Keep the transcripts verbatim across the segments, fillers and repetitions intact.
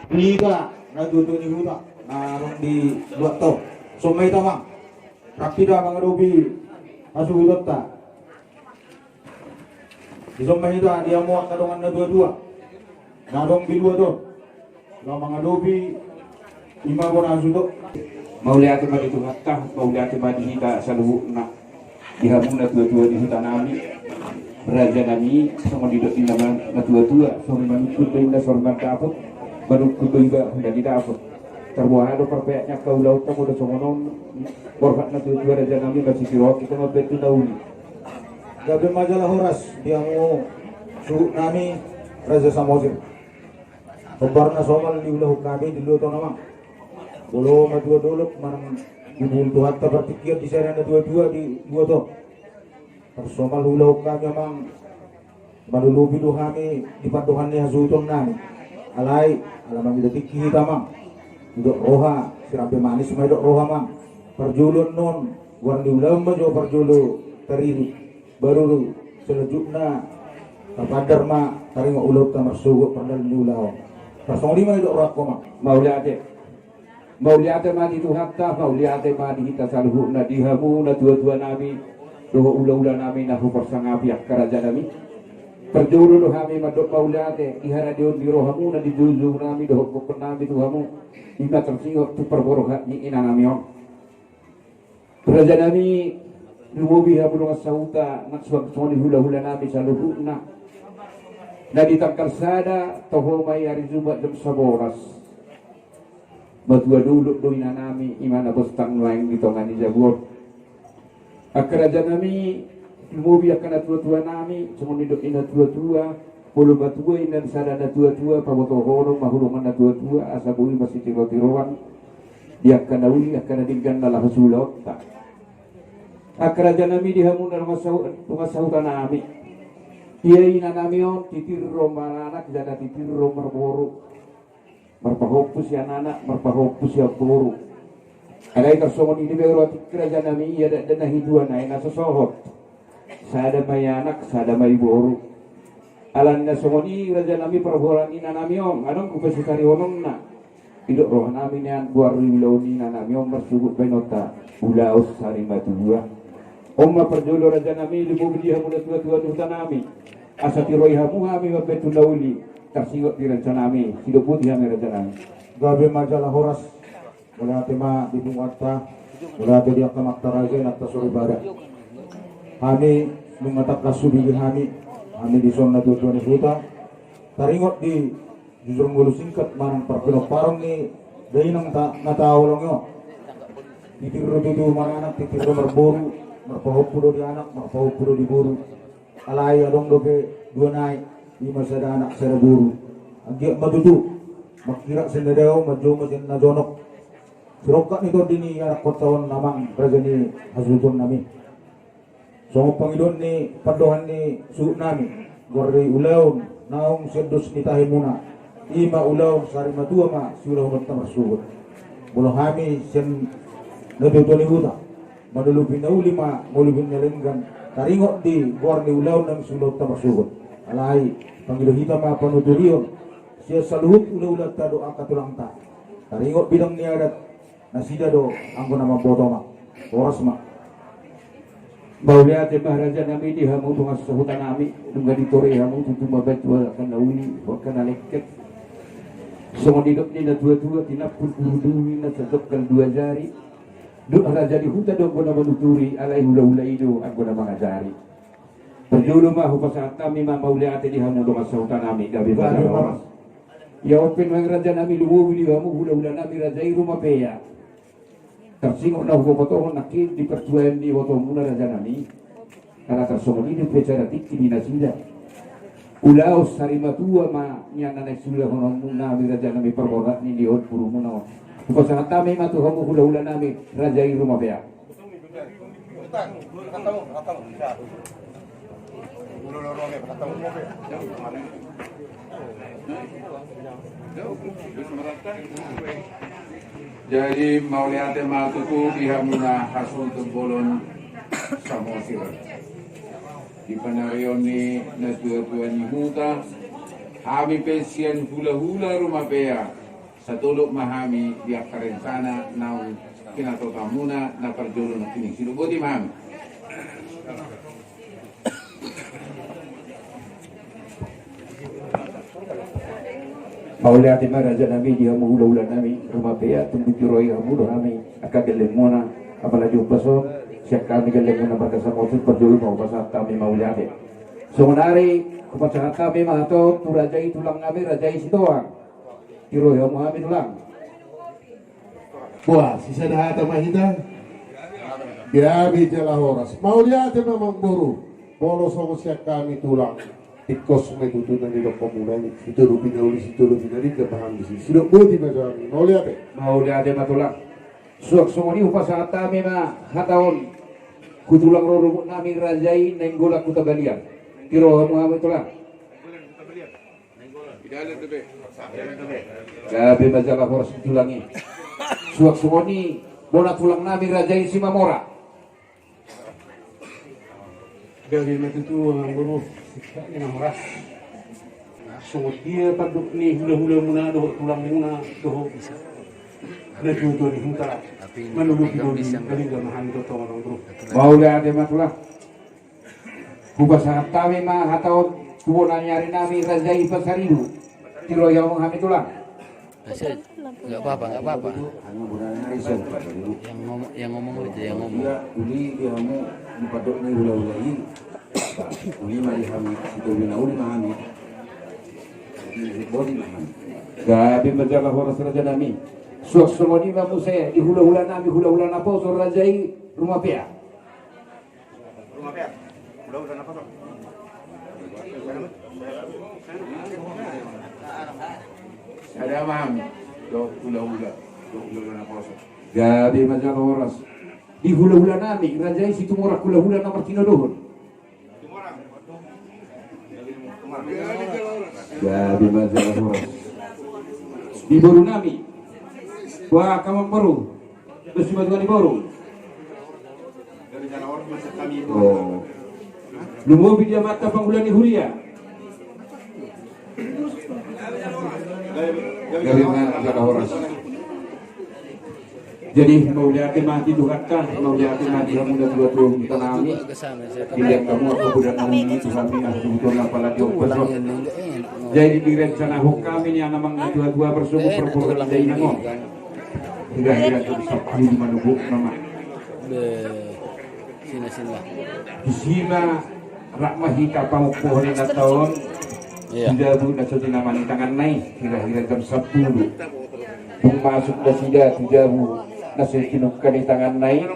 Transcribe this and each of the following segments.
Hita natuatua ni huta na adong di luat on. Dison ma hita, amang, rap hita mangadopi hasuhutonta. Dison ma hita di hamu angka dongan natuatua na adong di luat on, laho mangadopi i ma bona hasuhuton. Mauliate ma di Tuhanta, mauliate ma di hita saluhutna. Di hamu natuatua ni huta nami, raja nami, songon didok ni na, natuatua, songon manungkun do inna songon mandapot, manungkun do iba hula ni dapot. Tarboha do parpeak ni angka ulaonta molo songon on, borhat natuatua raja nami, masitirohon hita mambahen tu na uli. Gabe ma jala horas di hamu suhut nami, Raja Samosir. Hombar na somal diulahon hami di luat on, amang. Molo matua dolok manang diboan Tuhanta partingkian di sada natuatua di luat on. Tarsomal huulahon hami, amang, manutupi do hami di pandohan ni hasuhuton nami. Alai ala mangido tingki hita, amang, didok roha sirambe manis ma didok roha, amang. Parjolo annon goar ni ulaon ma jo parjolo taririt. Baru selanjutna tapandar ma taringot ulaonta marsogot pardalan ni ulaon. Tarsongon i ma didok rohangku, amang. Mauliate. Mauliate ma di Tuhanta, mauliate ma di hita saluhutna, di hamu natuatua nami dohot hulahula nami na huparsangapi, angka raja nami. Parjolo do hami mandok mauliate di haradeon ni rohamuna di joujou nami dohot gokhon nami tu hamu, i ma tarsingot tu parborhat ni ina nami on. Raja nami, lumobi hamu dongan sahuta, nang suang songon i hulahula nami saluhutna. Na di tanggal sada, toho ma i ari Jumat jam sabolas. Matua dolok do ina nami, i ma na bostang nuaeng di tonga ni jabu on. Angka raja nami, lumobi angka natuatua nami, songon nidok ni natuatua, molo matua inna sada natuatua, pabotohonon ma tu dongan natuatua, asa boi masitirotiroan di angka na uli, angka na denggan na laho siulaonta. Angka raja nami, di hamu na dongan sahu-, dongan sahuta nami. Ia ina nami on titir ro maranak jala titir ro marboru. Marpahompu sian anak, marpahompu sian boru. Alai tarsongon i do berarti raja nami, ia dakdanak na hidua nai na so sohot. Sada ma i anak, sada ma i boru. Alani na songon i raja nami, parboru ni ina nami on, adong hupasitarihononna. Didok roha nami nian goar ni ulaon ni ina nami on marsogot baenonta, ulaon sari matua. On ma parjolo raja nami, lumobi di hamu natuatua ni huta nami. Asa tiroi hamu hami mambahen tu na uli, tarsingot di raja nami, sidok boti hami raja nami. Gabe ma jala horas. Mauliate ma di punguanta, mauliate di angka amanta raja, inanta soripada. Hami nunga tangkas hubege hami, hami dison natuatua ni huta, taringot di jujur ngolu singkat manang parpinomparon ni dainang ta-, na taolong i on. Titir do tutu maranak, titir do marboru, marpahompu do di anak, marpahompu do di boru. Alai adong dope dua nai, i ma sada anak sada boru. Anggiat ma tutu mangkirap sian na dao, manjou ma sian na jonok. Sirongkap ni tondi ni anakkonta on, amang, raja ni hasuhuton nami. Songon pangidoan ni pandohan ni suhut nami, goar ni ulaon naung sian dos ni tahe muna, i ma ulaon sari matua ma siulahononta marsogot. Molo hami sian natuatua ni huta, manulupi na uli ma, manulupi na denggan, taringot di goar ni ulaon naung siulahonta marsogot. Alai pangido hita ma panuturion sian saluhut hulahulanta dohot angka tulangta. Taringot bidang ni adat, nasida do anggo na mamboto, amang. Horas ma. Mauliate ma raja nami di hamu dongan sahuta nami, nunga ditore hamu tutu mambahen tu angka na uli, angka na lengket. Songon nidok ni natuatua, tinampul bulu duri na sandongkal dua jari. Dok raja ni huta do anggo na manuturi, alai hulahula i do anggo na mangajari. Parjolo ma hupasahat hami ma mauliate di hamu dongan sahuta nami, gabe ma jala horas. Ia on pe nuaeng raja nami, lumobi di hamu hulahula nami, raja i Rumapea. Tarsingot na hubotohon nangkin di partuaon ni ibotomuna raja nami. Ala tarsongon i dope sada tingki di nasida. Ulaon sari matua ma nian na naeng siulahononmuna, raja nami, parboru ni on, borumuna on. Hupasahat hami ma tu hamu hulahula nami, raja i Rumapea. Jadi mauliate ma tutu di hamuna hasuhuton bolon Samosir. Di panarion ni natuatua ni huta, hami pe sian hulahula Rumapea Satolop ma hami di angka rencana naung pinatupaonmuna na parjolo nangkining. Sidok boti ma hami. Mauliate ma raja nami di hamu hulahula nami Rumapea, tung dipiroi hamu do hami angka gellengmuna, apalagi ombas on sian hami gellengmuna marga Samosir, parjolo ma hupasahat hami mauliate. Songon i hupasahat hami ma hata on tu raja i tulang nami, raja i Sitohang. Tiroi hamu hami tulang. Boha, sisada hata ma hita? Gabe jala horas. Mauliate ma amangboru. Molo songon sian hami tulang, tingkos ma i tutu na nidok hamuna i, sitolopi na uli sitolopi na denggan ma hami disi. Sidok boti ma tu hami. Mauliate. Mauliate ma tulang. Suang songon i hupasahat hami ma hata on tu tulang rorobot nami raja i Nainggolan Hutabalian. Tiro hamu hami tulang. Gabe ma jala horas di tulang i. Suang songon i bona tulang nami raja i Simamora. Gabe ma tutu amangboru, singkat ni na horas. Songon dia pandok ni hulahulamuna dohot tulangmuna dohot natuatua ni huta, manulupi do ni balingga ma hami tongtong amangboru. Mauliate ma tulang. Hupasahat hami ma hata on tu bona ni ari nami raja i Pasaribu. Tiroi hamu hami tulang. Aset. Nggak apa-apa, nggak apa-apa. Yang ngomong, yang ngomong aja, yang ngomong. Uli di hamu di pandok ni hulahula i. Uli ma di hami sitolopi na uli ma hami. Boti ma hami. Gabe ma jala horas raja nami. Suang songon i ma muse di hulahula nami hulahula naposo raja i Rumapea. Ada ma hami. Dohot hulahula. Dohot hulahula naposo. Gabe ma jala horas. Di hulahula nami raja i Situmorang hulahula na martinodohon. Gabe ma jala horas. Di boru nami. Wah, amangboru. Dos ma tuan ni boru. Oh. Lumobi di amanta pangula ni huria. Gabe ma jala horas. Jadi mauliate ma di Tuhanta, mauliate ma di hamu natuatua ni huta nami. Dilihat hamu angka poda nami tu hami, ah, kebutuhan apalagi ombas on. Jadi direncanahon hami nian amang natuatua parsogot parporda ni dainang on. Hira-hira jam sampulu manogok nama. Be, sina, sina. Disi ma rap ma hita pamompohon ni inanta on. Iya. Tu jabu na so tinaman ni tanganna i, hira-hira jam sampulu. Dung masuk nasida tu jabu na so tinungka ni tanganna i,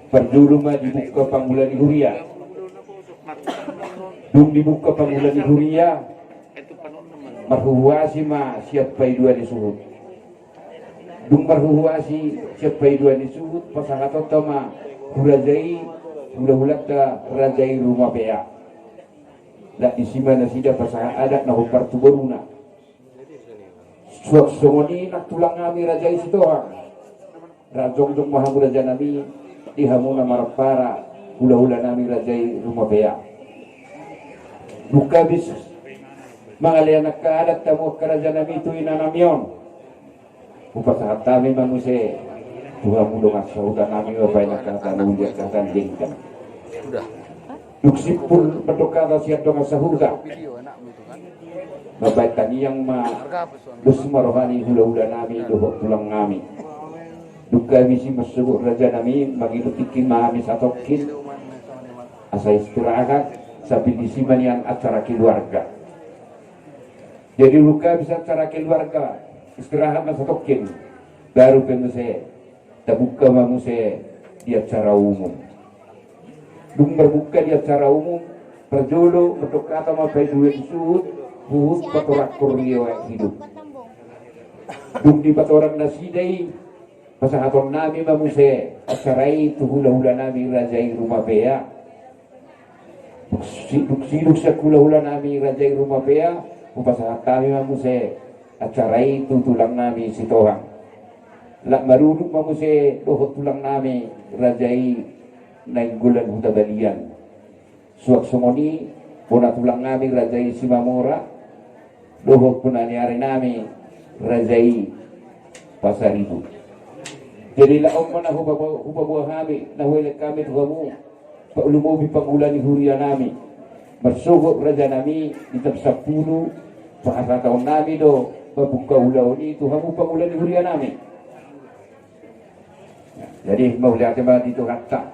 parjolo ma dibuka pangula ni huria. Dung dibuka pangula ni huria, marhuhuasi ma sian paidua ni suhut. Dung marhuhuasi sian paidua ni suhut, pasahatonta ma tu raja i hulahulanta raja i Rumapea. Laos disi ma nasida pasahat adat na hombar tu boruna. Suang songon i nang tulang nami raja i Sitohang. Rap jongjong ma hamu raja nami, di hamu na marampara hulahula nami raja i Rumapea. Dung habis mangalean angka adat hamu angka raja nami tu ina nami on. Hupasahat hami ma muse tu hamu dongan sahuta nami, baen angka hata na uli, angka hata na denggan. Dung simpul mandok hata sian dongan sahuta, mambaen tangiang ma dos ma roha ni hulahula nami dohot tulang nami. Dung habis i marsogot raja nami, mangido tingki ma hami satongkin asa istirahat, sambil disi ma nian acara keluarga. Jadi dung habis acara keluarga, istirahat ma satongkin, baru pe muse tabuka ma muse di acara umum. Dung marbuka di acara umum, parjolo mandok hata ma paidua ni suhut, huhut patorangkon rio aek hidup. Dung dipatorang nasida i, pasahaton nami ma muse acara i tu hulahula nami raja i Rumapea. Dung si-, dung sidung sian hulahula nami raja i Rumapea, hupasahat hami ma muse acara i tu tulang nami Sitohang. Laos marudut ma muse dohot tulang nami raja i Nainggolan Hutabalian. Suang songon i bona tulang nami raja i Simamora, dohot bona ni ari nami raja i Pasaribu. Jadi laho ma na hupaboa hami, na huelek hami tu hamu, lumobi pangula ni huria nami. Marsogot raja nami di jam sampulu, pasahaton nami do mambuka ulaon i tu hamu pangula ni huria nami. Jadi mauliate ma di Tuhanta.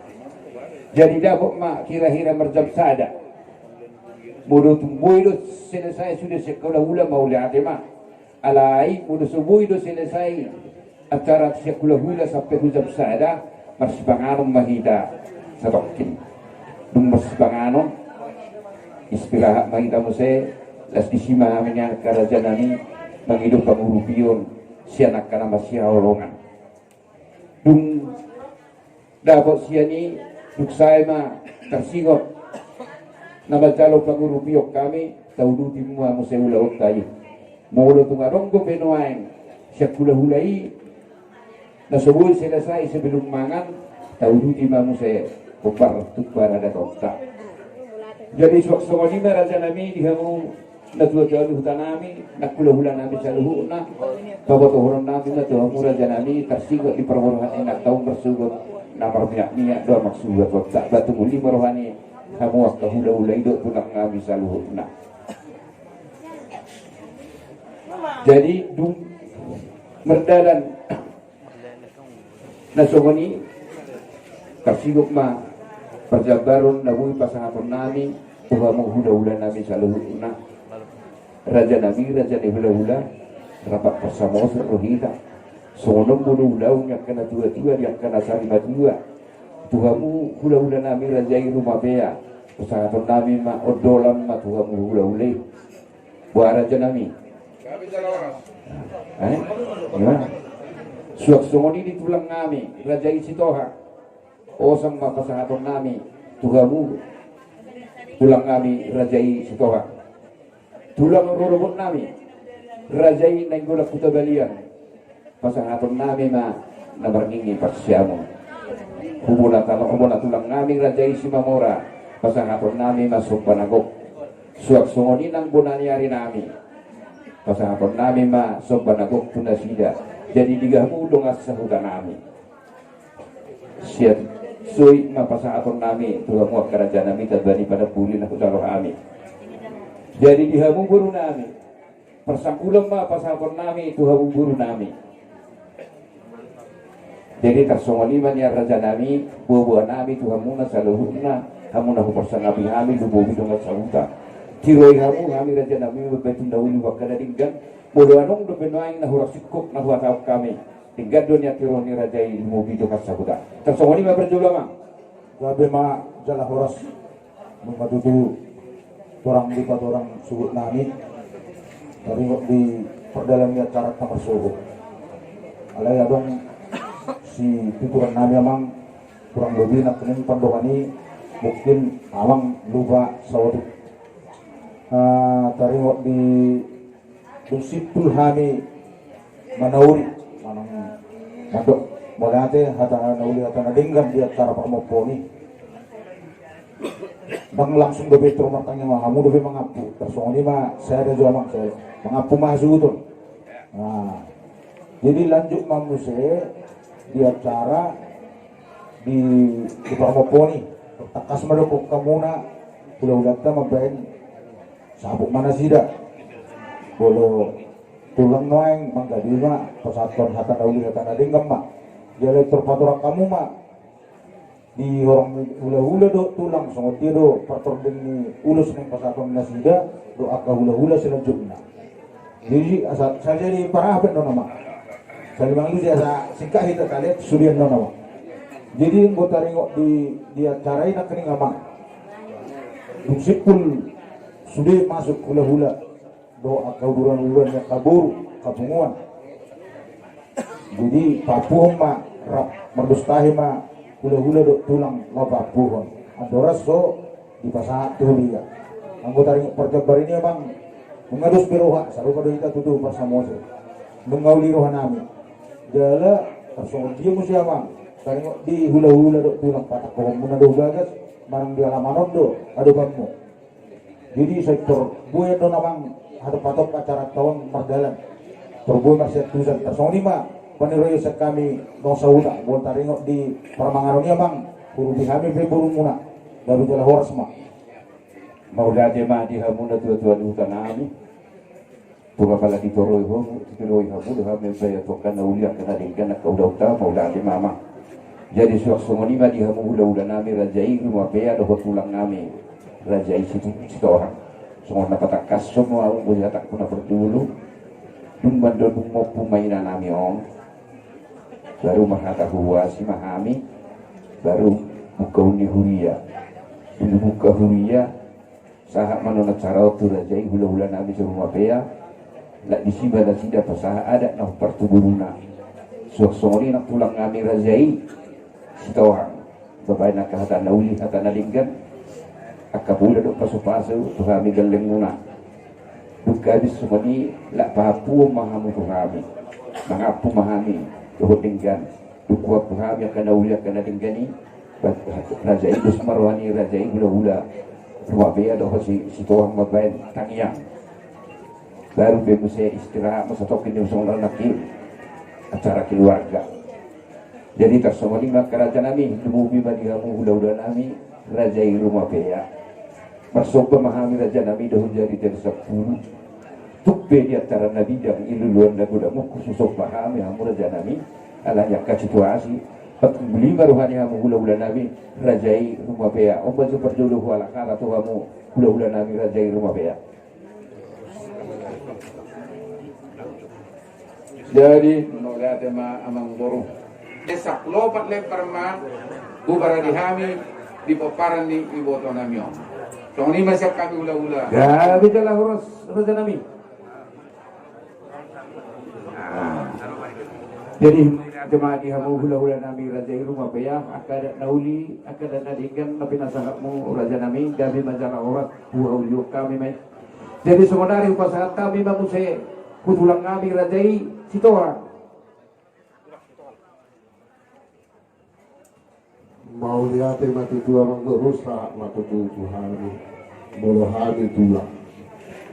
Jadi dapot ma hira-hira marjam sada. Molo tung boi do selesai sude sian hulahula, mauliate ma. Alai molo so boi do selesai acara sian hulahula sampe tu jam sada, marsipanganon ma hita satongkin. Dung marsipanganon, istirahat ma hita muse. Las disi ma hami nian angka raja nami mangido pangurupion sian angka na masihaholongan. Dung dapot sian i, dung sae ma tarsingot na manjalo pangurupion hami, tauduti ma muse ulaonta i. Molo tung adong dope nuaeng sian hulahula i na so boi selesai sebelum mangan, tauduti ma muse hombar tu paradatonta. Jadi suang songon i ma raja nami di hamu na tua-tua ni huta nami, na hulahula nami saluhutna, pabotohonon nami ma tu hamu raja nami, tarsingot di parboruhon i na taon marsogot na marmiak-miak do amang suhut, ba tumuli ma roha ni hamu angka hulahula i dohot tulang nami saluhutna. Jadi dung mardalan na songon i, tarsingot ma parjambaron na boi pasahaton nami tu hamu hulahula nami saluhutna. Raja nami, raja ni hulahula, rap marsamoser do hita. Songon on molo ulaon ni angka na tua-tua di angka na sari matua. Tu hamu hulahula nami raja i Rumapea, pasahaton nami ma ondolan ma tu hamu hulahula i. Boha raja nami? Eh? Ima. Suang songon i di tulang nami raja i Sitohang. Hosan ma pasahaton nami tu hamu tulang nami raja i Sitohang. Tulang rorobot nami raja i Nainggolan Hutabalian. Pasahaton nami ma na marngingi parsiamun. Hubona tano, hubona tulang nami raja i Simamora. Pasahaton nami ma somba na gok. Suang songon i nang bona ni ari nami. Pasahaton nami ma somba na gok tu nasida. Jadi di hamu dongan sahuta nami. Sian so i ma pasahaton nami tu hamu angka raja nami tamba ni panamboli na hujalo hami. Jadi di hamu boru nami, parsangkulan ma pasahaton nami tu hamu boru nami. Jadi tarsongon i ma nian raja nami, boa-boa nami tu hamuna saluhutna, hamuna huparsangapi hami lumobi dongan sahuta. Tiroi hamu hami raja nami mambahen tu na uli angka na denggan. Molo adong dope nuaeng na hurang singkop na huhatahon hami, denggan do nian tiroon ni raja i lumobi dongan sahuta. Tarsongon i ma parjolo amang. Gabe ma jala horas. Nunga tutu torang di patorang suhut nami taringot di pardalan ni acara ta marsogot. Alai adong situturan nami amang, kurang lobi nangkining pandohan i mungkin amang lupa saotik. Ah, taringot di dung simpul hami manauri manang mandok mauliate hata na uli hata na denggan di acara parmompoon i. Ndang langsung dope tor martangiang hamu dope mangampu, tarsongon i ma sada jo amang sada mangampu ma hasuhuton. Nah, jadi lanjut ma muse di acara di, di parmompoon i. Tangkas ma dohot hamuna hulahulanta mambahen saput ma nasida. Molo tulang nuaeng manggabe ma pasahathon hata na uli hata na denggan ma. Jala tor patorang hamu ma di horong ni hulahula dohot tulang songon dia do partording ni ulos naeng pasahaton nasida dohot angka hulahula selanjutna. Jadi asa sadia di parahap do nama. Sadia mangalusi asa singkat hita taliat sudian do nama. Jadi anggo taringot di, di acara i nangkining amang, dung simpul sude masuk hulahula dohot angka uduran-uduran ni angka boru angka punguan. Jadi paampuhon ma rap mardostahi ma hulahula dohot tulang ma paampuhon. Andorang so dipasahat tu huria. Anggo taringot parjambar i amang, nunga dos be roha, sarupa do hita tutu parsamose. Nunga uli roha nami. Jala tarsongon dia muse amang, taringot di hulahula dohot tulang patangkohonmuna do bagas manang di alaman on do adopanmu. Jadi sai tor boi do amang hatop-hatop acara ta on mardalan. Tor boi marsiantusan tarsongon i ma. Pangidoan sian hami dongan sahuta, molo taringot di parmanganon i amang, huurupi hami pe borumuna. Gabe jala horas ma. Mauliate ma di hamu natuatua ni huta nami. Tung apala ditoroi hamu, ditoroi hamu do hami, baen tu angka na uli, angka na denggan, angka ulaonta, mauliate ma amang. Jadi suang songon i ma di hamu hulahula nami raja i Rumapea dohot tulang nami raja i Situ-, Sitohang. Songon na patangkashon ma ahu, boi hatangku na parjolo. Dung mandok dung mompu ma ina nami on, baru marhata huhuasi ma hami, baru buka uni huria. Dung buka huria, sahat ma non acara on tu raja i hulahula nami Rumapea. Lak disi ma nasida pasahat adat na hombar tu boruna. Suang songon i nang tulang nami raja i Sitohang. Baen angka hata na uli, hata na denggan, angka poda dohot pasupasu tu hami gellengmuna. Dung habis songon i, lak paampuon ma hamu tu hami. Mangampu ma hami dohot denggan. Dung huampu hami angka na uli, angka na denggan i, ba-, raja i, dos ma roha ni raja i hulahula Rumapea dohot si, Sitohang mambaen tangiang. Baru pe muse istirahat ma satongkin, di songon na nangkin acara keluarga. Jadi tarsongon i ma angka raja nami, lumobi ma di hamu hulahula nami raja i Rumapea. Marsomba ma hami raja nami dohot jari-jari sampulu. Tung pe di antara na bidang, i luluan na godang, molo husomba hami hamu raja nami, alani angka situasi. Patunggu lima roha ni hamu hulahula nami raja i Rumapea. On ma jo parjolo huhalashon tu hamu hulahula nami raja i Rumapea. Jadi mauliate ma amangboru. Esak lopat lembar ma, bubar di hami di pomparan ni iboto nami on. Songon i ma sian hami hulahula. Gabe jala horas raja nami. Ah. Jadi mauliate ma di hamu hulahula nami raja i Rumapea, angka adat na uli, angka adat na denggan na pinasahatmu raja nami, gabe ma jala horas, huhaulion hami ma i. Jadi songon nari hupasahat hami ma muse tu tulang nami raja i Sitohang. Mauliate ma tutu amangboru, sahat ma tutu tu hami. Molo hami tulang,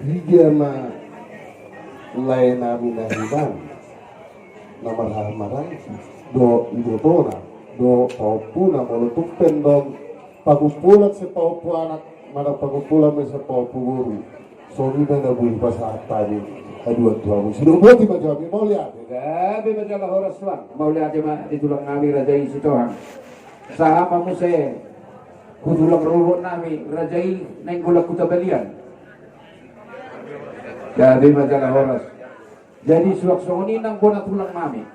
piga ma lae nami na hinan na marhaha maranggi, dohot ibotona, dohot pahompuna, molo tung pe ndang pangumpulan sian pahompu anak, manang pangumpulan ma sian pahompu boru. Songon i ma na boi pasahat hami haduan tu hamu. Sidok boti ma jo hami, mauliate. Gabe ma jala horas tulang. Mauliate ma di tulang nami raja i Sitohang. Sahat ma muse tu tulang rorobot nami raja i Nainggolan Hutabalian. Gabe ma jala horas. Jadi suang songon i nang bona tulang nami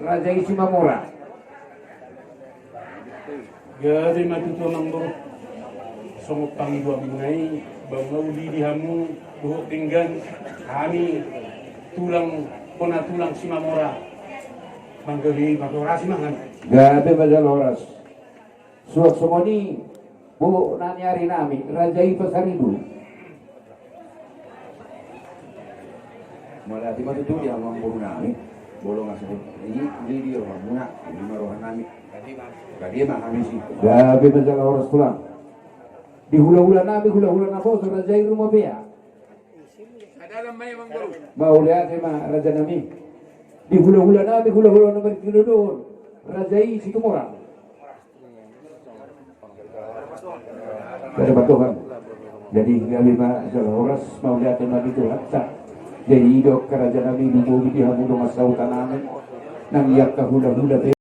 raja i Simamora. Gabe ma tutu amangboru. Songon pangidoanmuna i, ba uli di hamu dohot denggan, hami tulang, bona tulang Simamora, manggabean i, marorasi ma hami. Gabe ma jala horas. Suang songon i bona ni ari nami raja i Pasaribu. Mauliate ma tutu di hamu amangboru nami. Molo nga songon i, uli di rohamuna, uli ma roha nami. Gabe ma hami si. Gabe ma jala horas tulang. Di hulahula nami, hulahula naposo raja i Rumapea. Mauliate ma raja nami. Di hulahula nami, hulahula na marhinodohon raja i Situmorang. Gabe ma tulang. Jadi gabe ma jala horas, mauliate ma di Tuhanta. Jadi i do angka raja nami, lumobi di hamu dongan sahuta nami, nang i angka hulahula pe.